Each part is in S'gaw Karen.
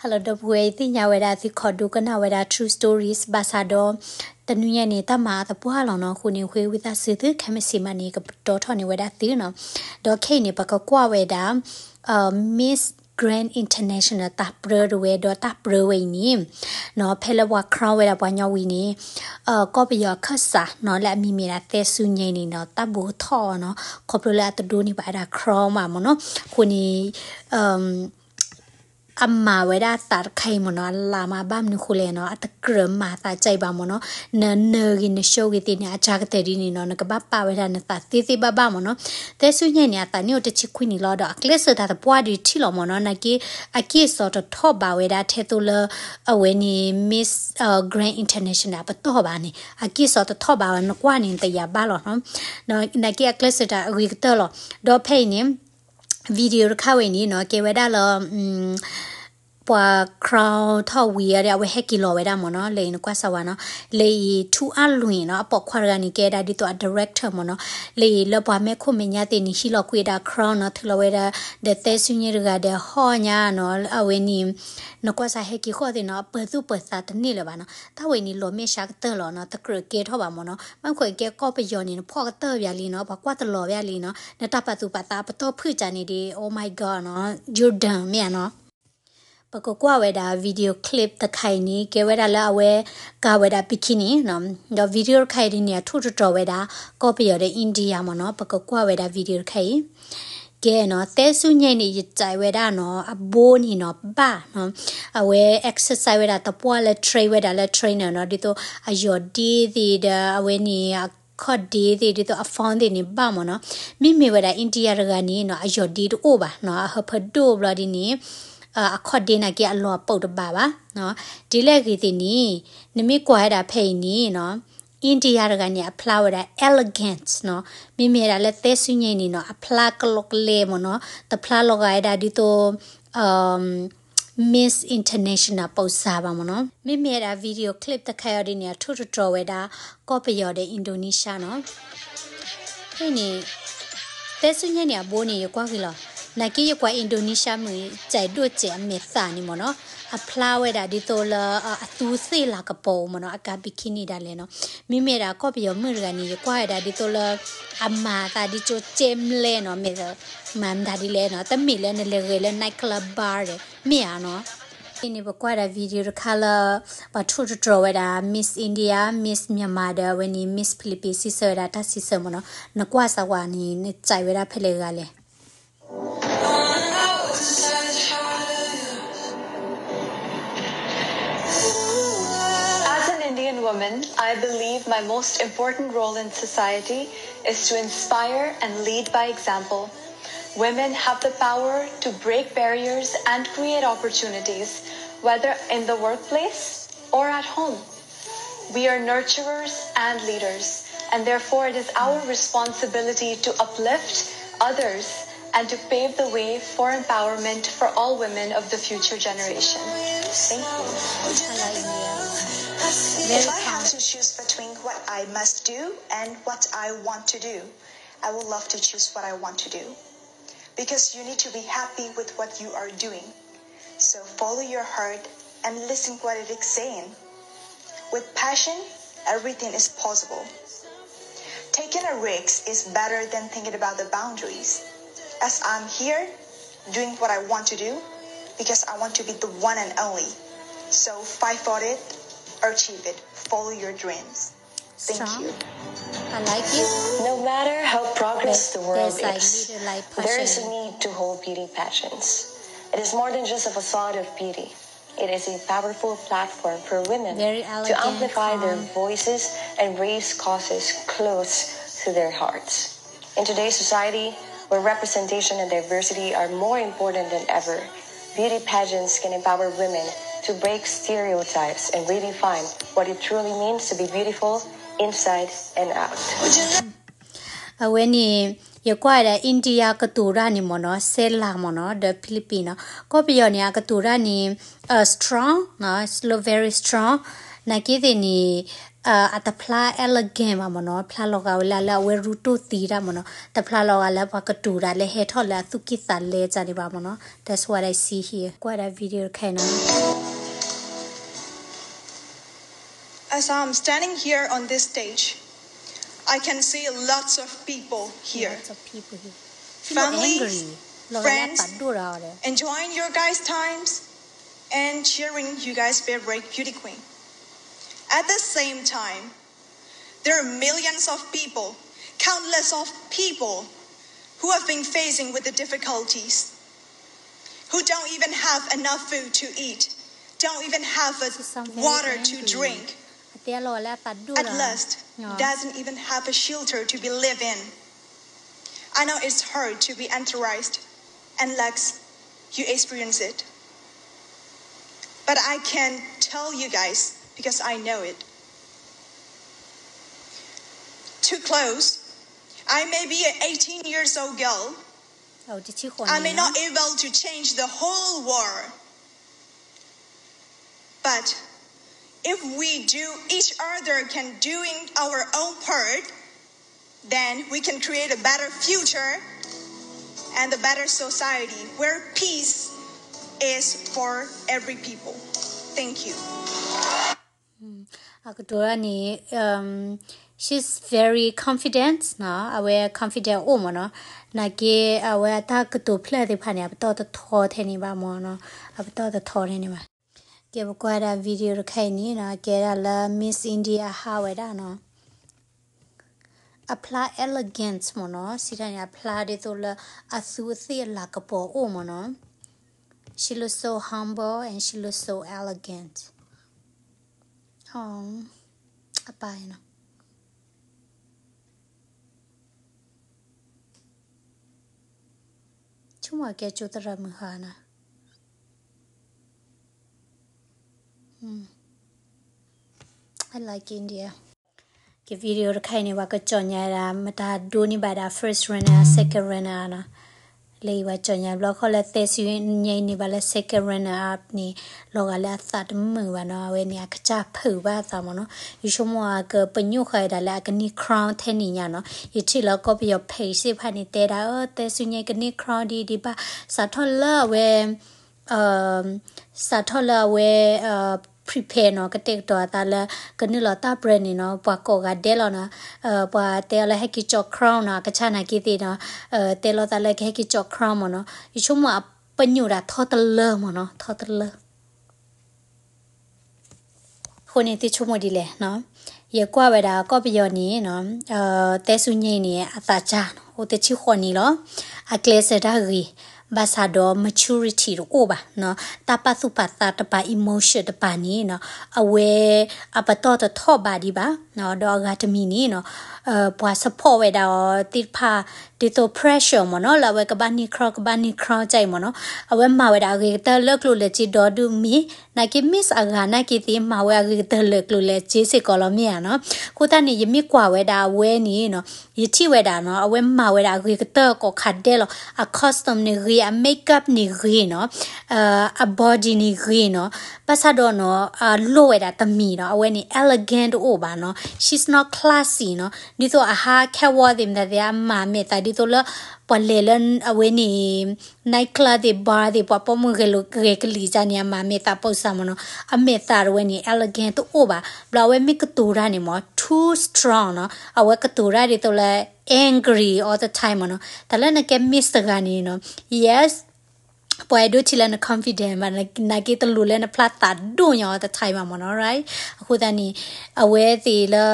Hello ဒီပုၢ်ဝဲၢ် ယသ့ၣ်ညါဝဲဒၣ်သုခိးဒိကနၣ်ဝဲဒၣ် True Stories ဘၣ်ဆၣ်ဒီး တနွံညါန့ၣ် တၢ်မၤအသပှၢ်လီၤနီၤ. အဃိန့ၣ် ဃ့ဝံသးစူၤသု ခဲမုၢ်ဆ့ၣ်မးန့ၣ် ကပတီၢ်ထီၣ်န့ၢ်ဝဲဒၣ်သုနီၤ. ဒီးခဲအံၤန့ၣ် ပကကွၢ်ဝဲဒၣ် Miss Grand International တၢ်ပြၢတဝဲ ဒီးတၢ်ပြၢဝဲအံၤန့ၣ် ဖဲလၢပှၤ crown ဝဲဒၣ်ပှၤညီဝံၤန့ၣ် ကီၢ်ပယီၤအခၢၣ်စးနီၤ လၢအမံၤမ့ၢ်ဒၣ်သဲစူညါန့ၣ်နီၤ တၢ်ဘူးထီၣ်အီၤနီၤ ခီဖျိလၢအတဒိးန့ၢ်ဘၣ်ဝဲဒၣ် crown ဘၣ်မ့ၢ်နီၤ. အဃိန့ၣ် အမၤဝဲဒၣ်အသးတခါအံၤမ့ၢ်နီၤ အလၢ်မး ဘၣ်မနုၤဃိလဲၣ်နီၤ အတကြၢးမၤသးကၢ်အံၤဘၣ်မ့ၢ်နီၤ. နနၢၤဂ့ၤ န show ဂ့ၤသ့ၣ်န့ၣ် အကါကတၢၢ်ဒ်န့ၣ်နီၤ နကဘၣ်ပာ်ဝဲဒၣ်နသးသ့သ့ဘၣ်ဘၣ်မ့ၢ်နီၤ. သဲစူညါန့ၣ် အသးနံၣ်အိၣ်တဆံခွံနံၣ်လီၤ ဒီးအကျဲးစၢးတၢ်သပှၢ်ဒုးထံၣ်လီၤမ့ၢ်နီၤ. နာ်က့ အက့ၢ်စီၤတထီၣ်ဘၣ်ဝဲဒၣ်ထဲသိးလၢ အဝဲန့ၣ် Miss Grand International အပတီၢ်ဘၣ်န့ၣ် အက့ၢ်စီၤတထီၣ်ဘၣ်ဝဲ နကွၢ်န့ၣ် နတယာ်ဘၣ်လီၤနီၤ. နာ်က့အကျဲးစၢးတၢ်အဂ့ၤကတၢၢ်လီၤ. ဒီးဖဲအံၤန့ၣ် video တခါဝဲအံၤန့ၣ်နီၤ ကဲဝဲဒၣ်လၢ ပှၤ crown ထီၣ်ဝံၤအီၤဒီး အဝဲဟဲက့ၤလီၤဝဲဒၣ်မ့ၢ်နီၤ. လၢအံၤနကွၢ်စၢ်ဝဲနီၤ လၢအံၤ ထူအါလွံၢ်နီၤ အပိာ်ခွါတဂၤန့ၣ် ကဲဒၣ်ဒ်သိးအ director မ့ၢ်နီၤ. လၢအံၤလၢပှၤမဲခိၣ်မဲာ်ညါသ့ၣ်န့ၣ် ဟံးလီၤကွံာ်ဒၣ် crown နီၤ ထုးလီၤဝဲဒၣ် ဒီးသဲစူညါတဂၤဒီးဟီၣ်ညါနီၤ အဝဲန့ၣ် နကွၢ်စၢ်ဟဲက့ၤဃီၣ်သ့ၣ်နီၤ အပၢၤသူၣ်ပၢၤသးတန့ၢ်လၢၤဘၣ်နီၤ. တၢ်ဝဲအံၤန့ၣ်လီၤမ့ၢ်ဆါကတၢၢ်လီၤနီၤ တကြၢးကဲထီၣ်ဘၣ်မ့ၢ်နီၤ. ဘၣ်မနုၤဃိကဲကီၢ်ပယီၤန့ၣ် နဖှီၣ်ကတၢၢ်ဘၣ်လံနီၤ ပှၤကွၢ်တလီၤဘၣ်လံနီၤ နတၢ်ပာ်သူၣ်ပာ်သးအပတီၢ်ဖုၣ်ကၢ်န့ၣ်ဒီး oh my god နီၤ Jordan မ့ၢ်ဧါနီၤ. ပကကွၢ်ဝဲဒၣ် video clip တခါအံၤန့ၣ် ကဲဝဲဒၣ်လၢအဝဲကၤဝဲဒၣ် bikini နီၤ. ဒီး video တခါအံၤဒ်န့ၣ် အထူၣ်တတြီၤဝဲဒၣ် ကီၢ်ပယီၤဒီး India မ့ၢ်နီၤ. ပကကွၢ်ဝဲဒၣ် video တခါအံၤ ကဲနီၤ သဲစူညါန့ၣ် ယစံးဝဲဒၣ်နီၤ အဘိန့ၣ်နီၤ ဘၣ်နီၤ အဝဲ exercise ဝဲဒၣ်သပှၢ်လၢ train ဝဲဒၣ်လၢ trainer နီၤ ဒ်သိးအယီၢ်ဒ့သ့ၣ်ဒီး အဝဲန့ၣ် အခီၣ်ဒ့သ့ၣ် ဒ်သိးအ form သ့ၣ်န့ၣ် ဘၣ်မ့ၢ်နီၤ. မ့မ့ၢ်ဝဲဒၣ် India တဂၤန့ၣ်နီၤ အယီၢ်ဒ့တအိၣ်ဘၣ်နီၤ အဟၢဖၢဒိၣ်ဘျီဒ်န့ၣ် အခီၣ်ဒ့နာ်က့အလီၤအပူၤတဘၣ်ဘၣ်နီၤ. ဒ်လဲၣ်ဂ့ၤသ့ၣ်န့ၣ် နမ့ၢ်ကွၢ်ဝဲဒၣ်ဖဲအံၤန့ၣ်နီၤ India တဂၤန့ၣ် အဖျါဝဲဒၣ် elegant နီၤ. မ့မ့ၢ်ဝဲဒၣ်လၢသဲစူညါအံၤန့ၣ်နီၤ အဖျါကလီကလဲမ့ၢ်နီၤ တဖျါလီၤဂာ်ဝဲဒၣ်ဒ်သိး Miss International ပူၤစၢ်ဘၣ်မ့ၢ်နီၤ. မ့မ့ၢ်ဝဲဒၣ် video clip တခါအံၤဒ်န့ၣ် အထူၣ်တတြီၤဝဲဒၣ် ကီၢ်ပယီၤဒီး Indonesia နီၤ. ဖဲန့ၣ် သဲစူညါန့ၣ် အဘိန့ၣ် ယကွၢ်ဂ့ၤလီၤ. နာ်က့ယကွၢ် Indonesia မုၣ် ကၠဲးဒိၣ်ကၠဲးအမဲာ်သၣ်န့ၣ်မ့ၢ်နီၤ အဖျါဝဲဒၣ်ဒ်သိးလၢ အသူသ့ၣ်လၤကပီၤမ့ၢ်နီၤ အကၤ bikini ဒၣ်လဲာ်နီၤ. မ့မ့ၢ်ဒၣ်ကီၢ်ပယီၤမုၣ်တဂၤန့ၣ် ယကွၢ်ဝဲဒၣ်ဒ်သိးလၢ အမၤသးဒ်ကၠိကၠဲးမလဲၣ်နီၤ မ့ၢ်မၤမတၤဒ်လဲၣ်နီၤ တမ့ၢ်လၢနလဲၤဂဲၤလၢ night club bar ဒီး မ့ၢ်ဧါနီၤ. အံၤန့ၣ် ပကွၢ်ဒၣ် video တခါလၢ ပှၤထူၣ်တတြီၤဝဲဒၣ် Miss India, Miss Myanmar ဒီးအဝဲန့ၣ် Miss Philippines စံးဆၢဝဲဒၣ်တၢ်စံးဆၢမ့ၢ်နီၤ. နကွၢ်စၢ်ဝဲန့ၣ် နစံးဝဲဒၣ်ဖဲလဲၣ်ဂၤလဲၣ်. As an Indian woman, I believe my most important role in society is to inspire and lead by example. Women have the power to break barriers and create opportunities, whether in the workplace or at home. We are nurturers and leaders, and therefore it is our responsibility to uplift others and to pave the way for empowerment for all women of the future generation. Thank you. If I have to choose between what I must do and what I want to do, I would love to choose what I want to do. Because you need to be happy with what you are doing. So follow your heart and listen what it is saying. With passion, everything is possible. Taking a risk is better than thinking about the boundaries. As I'm here, doing what I want to do, because I want to be the one and only. So fight for it, achieve it, follow your dreams. Thank you. I like it. No matter how progress the world is, there is a need to hold beauty pageants. It is more than just a facade of beauty. It is a powerful platform for women to amplify their voices and raise causes close to their hearts. In today's society, where representation and diversity are more important than ever, beauty pageants can empower women to break stereotypes and redefine what it truly means to be beautiful inside and out. အဝဲန့ၣ် ယကွၢ်ဝဲဒၣ် India ကတိၤတၢ်န့ၣ်မ့ၢ်နီၤ စဲလၤမ့ၢ်နီၤ ဒီး Philippines နီၤ ကီၢ်ပယီၤန့ၣ် အကတိၤတၢ်န့ၣ် strong နီၤ slow very strong နာ်က့သ့ၣ်န့ၣ် အတဖျါ elegant ဘၣ်မ့ၢ်နီၤ, ဖျါလီၤဂာ်ဝဲလၢ လၢအဝဲရူတိၢ်သံတၢ်မ့ၢ်နီၤ, တဖျါလီၤဂာ်လၢပှၤကတိၤတၢ်လၢဟဲထီၣ်လၢအသူၣ်ကံၢ်သးလဲကၢန့ၣ်ဘၣ်မ့ၢ်နီၤ, that's what I see here, ကွၢ်ဒၣ် video တခါအံၤနီၤ. As I'm standing here on this stage, I can see lots of people here. Lots of people here. Families, friends, enjoying your guys' times and cheering you guys' favorite beauty queen. At the same time, there are millions of people, countless of people who have been facing with the difficulties, who don't even have enough food to eat, don't even have a water to drink. At last, doesn't even have a shelter to be live in. I know it's hard to be undernourished and lacks you experience it. But I can tell you guys because I know it. To close, I may be an eighteen years old girl. I may not able to change the whole world. But if we do each other can doing our own part, then we can create a better future and a better society where peace is for every people. Thank you. အကတိၤန့ၣ် she's very confident နီၤ, အဝဲ confident အိၣ်မ့ၢ်နီၤ, နာ်က့ အဝဲအတၢ်ကတိၤဖျၢၣ်သ့ၣ်တဖၣ်န့ၣ် အပတီၢ်တထီထဲန့ၣ်ဘၣ်မ့ၢ်နီၤ, အပတီၢ်တထီထဲန့ၣ်ဘၣ်. ကဲပကွၢ်ဒၣ် video တခါအံၤန့ၣ်နီၤ, ကဲဒၣ်လၢ Miss India ဟးဝဲဒၣ်နီၤ, အဖျါ elegant မ့ၢ်နီၤ, စံးတၢ်န့ၣ် အဖျါဒ်သိးလၢအသူအသ့ၣ်အလၤကပီၤအိၣ်မ့ၢ်နီၤ, she looks so humble and she looks so elegant. အပၢ်နီၤ, ဆိကမိၣ်ကဲကၠိသရၣ်မုၣ်ဟါနီၤ, I like India. ကဲ video တခါအံၤန့ၣ် ပှၤကကြော်ညာဒၣ် မတၤဒိးန့ၢ်ဘၣ်ဒၣ် first runner up, second runner up နီၤ, လၢအံၤပှၤကကြော်ညာဘျီခီလၢ သဲစုညါန့ၢ်ဘၣ်လၢ second runner up န့ၣ် လီၤဂာ်လၢအသးတမုာ်ဘၣ်နီၤ, အဝဲန့ၣ်အကစၢ်ဖုးဘၣ်အသးမ့ၢ်နီၤ, ယဆိကမိၣ်အကပညိၣ်ဃာ်ဝဲဒၣ်လၢအကန့ၢ် crown ထဲန့ၣ်ညါနီၤ, ယထံၣ်လၢကီၢ်ပယီၤ page သ့ၣ်တဖၣ်န့ၣ် တဲဒၣ် အၢ သဲစုညါကန့ၢ် crown ဒ်ဒ်ဘၣ်, စးထီၣ်လၢအဝဲ စးထီၣ်လၢအဝဲ prepare နီၤ, ကတဲာ်ကတီၤအသးလၢ ကနုာ်လီၤတၢ်ပြၢန့ၣ်နီၤ, ပှၤကိးဂၤဒဲးလီၤနီၤ, ပှၤတဲအီၤလၢဟဲက့ၤကၠီ crown နီၤ, အကစၢ်နာ်က့သ့ၣ်နီၤ, တဲလိာ်သးလၢကဟဲက့ၤကၠီ crown မ့ၢ်နီၤ, ယဆိကမိၣ်အပညိၣ်ဒၣ်ထီတလၢမ့ၢ်နီၤ, ထီတလၢ အဃိန့ၣ် သုဆိကမိၣ်ဒ်လဲၣ်နီၤ, ယကွၢ်ဝဲဒၣ်ကီၢ်ပယီၤန့ၣ်နီၤ, သဲစုညါအံၤန့ၣ် အသးစၢ်နီၤ, အိၣ်တဆံဃိးနံၣ်လီၤ, အကျဲးစၢးတၢ်ဂ့ၤ, ဘၣ်ဆၣ်ဒီး maturity တအိၣ်ဘၣ်နီၤ, တၢ်ပာ်သူၣ်ပာ်သးတပၤ emotion တပၤန့ၣ်နီၤ, အဝဲ အပတီၢ်တထီၣ်ဘၣ်ဒံးဘၣ်, ဒီးအဂၤတမံၤန့ၣ်နီၤ, ပှၤ support ဝဲဒၣ်အီၤသ့ၣ်တဖၣ် ဒ်သိး pressure မ့ၢ်နီၤ, လၢအဝဲကဘၣ်န့ၢ် crown ကဘၣ်န့ၢ် crown ကၢ်အံၤမ့ၢ်နီၤ, အဝဲမၤဝဲဒၣ်အဂ့ၤကတၢၢ်လၢကျိၣ်လၢစ့ဒီဒူၣ်မ့ၢ်, နာ်က့ Miss အဂၤနာ်က့သ့ၣ် မၤဝဲအဂ့ၤကတၢၢ်လၢကျိၣ်လၢစ့စ့ၢ်ကီးလီၤမ့ၢ်ဧါနီၤ, အဃိသတးန့ၣ် ယမ့ၢ်ကွၢ်ဝဲဒၣ်အဝဲန့ၣ်နီၤ, ယထံၣ်ဝဲဒၣ်နီၤ, အဝဲမၤဝဲဒၣ်အဂ့ၤကတၢၢ်ကိးခါဒဲးလီၤ, အ costume န့ၣ်ဂ့ၤ, အ makeup န့ၣ်ဂ့ၤနီၤ, အ body န့ၣ်ဂ့ၤနီၤ, ဘၣ်ဆၣ်ဒီးနီၤ, အလိၣ်ဝဲဒၣ်တမံၤနီၤ, အဝဲန့ၣ် elegant တအိၣ်ဘၣ်နီၤ, she's not classy နီၤ, ဒ်သိးအဟး catwalk သ့ၣ်မတၤသ့ၣ် အမၤမဲာ်သးဒ်သိးလၢ ပှၤလဲၤလၢအဝဲန့ၣ် night club သ့ၣ် bar သ့ၣ် ပှၤပိာ်မုၣ်ဂဲၤလိာ်ဂဲၤကလံၤကၢ်န့ၣ် အမၤမဲာ်သးပိာ်စၢ်မ့ၢ်နီၤ, အမဲာ်သးတဝဲန့ၣ် elegant တအိၣ်ဘၣ်, ဘျီအဝဲမ့ၢ်ကတိၤတၢ်န့ၣ်မ့ၢ် too strong နီၤ, အဝဲကတိၤတၢ်ဒ်သိးလၢ angry all the time မ့ၢ်နီၤ, တၢ်လၢနကဲ Miss တဂၤန့ၣ်နီၤ, yes ပှၤအဲၣ်ဒိးထံၣ်လၢန confident ဘၣ်, နာ်က့တလိၣ်လၢနဖျါသးဒိၣ်ညါ all the time ဘၣ်မ့ၢ်နီၤ, right? အဃိသတးန့ၣ် အဝဲသ့ၣ်လၢ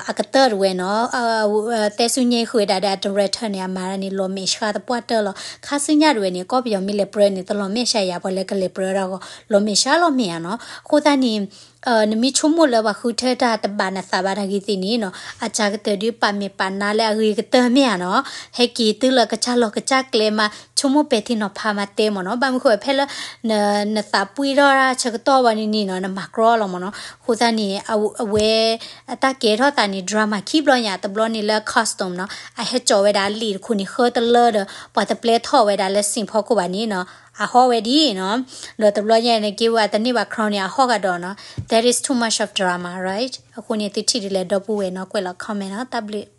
အကတၢၢ်တဝဲနီၤ, သဲစုညါဃုာ်ဝဲဒၣ်ဒီးအ director န့ၣ် အမၤတၢ်န့ၣ် လီၤမဲာ်ဆှးသပှၢ်တၢၢ်လီၤ, ခါဆူညါတဝဲန့ၣ် ကီၢ်ပယီၤမ့ၢ်လဲၤပြၢန့ၣ် တလီၤမဲာ်ဆှးယၤ ပှၤလၢကလဲၤပြၢတၢ်အဂီၢ် လီၤမဲာ်ဆှးလီၤမ့ၢ်ဧါနီၤ, အဃိသတးန့ၣ် နမ့ၢ်ဆိကမိၣ်လၢပှၤဃုထၢတၢ်တဘၣ်နသးဘၣ်နာ်က့သ့ၣ်န့ၣ်နီၤ, အစှၤကတၢၢ်ဒုးပာ်မဲာ်ပာ်နါလၢအဂ့ၤကတၢၢ်မ့ၢ်ဧါနီၤ, ဟဲက့ၤတုၤလၢကစၢ်လီၢ်ကစၢ်ကျဲမး ဆိကမိၣ်ပဲာ်ထံနီၤဖးမးတဲမ့ၢ်နီၤ, ဘၣ်မနုၤဃိဖဲလၢ နသးပှံၢ်ထီၣ်တၢ်ဆၢကတီၢ်ဘၣ်န့ၣ်နီၤ နမၤကြီလီၤမ့ၢ်နီၤ, အဃိသတးန့ၣ် အဝဲ အတၢ်ကဲထီၣ်သးန့ၣ် drama ခံဘျီညါ, တဘျီန့ၣ်လၢ costume နီၤ, အဟဲစိာ်ဝဲဒၣ်လံာ်တခိၣ်န့ၣ် ဃၢတလၢဒီး ပှၤတပျဲထီၣ်ဝဲဒၣ်လၢစ့ၣ်ဖီခိၣ်ဘၣ်န့ၣ်နီၤ, အဟီၣ်ဝဲဒ်နီၤ, ဒီးတဘျီညါန့ၣ် က့ဝဲအတန့ၢ်ဘၣ် crown န့ၣ် အဟီၣ်ကဒီးနီၤ, that is too much of drama, right? အဃိန့ၣ် သုထံၣ်ဒ်လဲၣ်ဒီပုၢ်ဝဲၢ်နီၤ, ကွဲးလီၤ comment နီၤ, တၢ်ဘျုး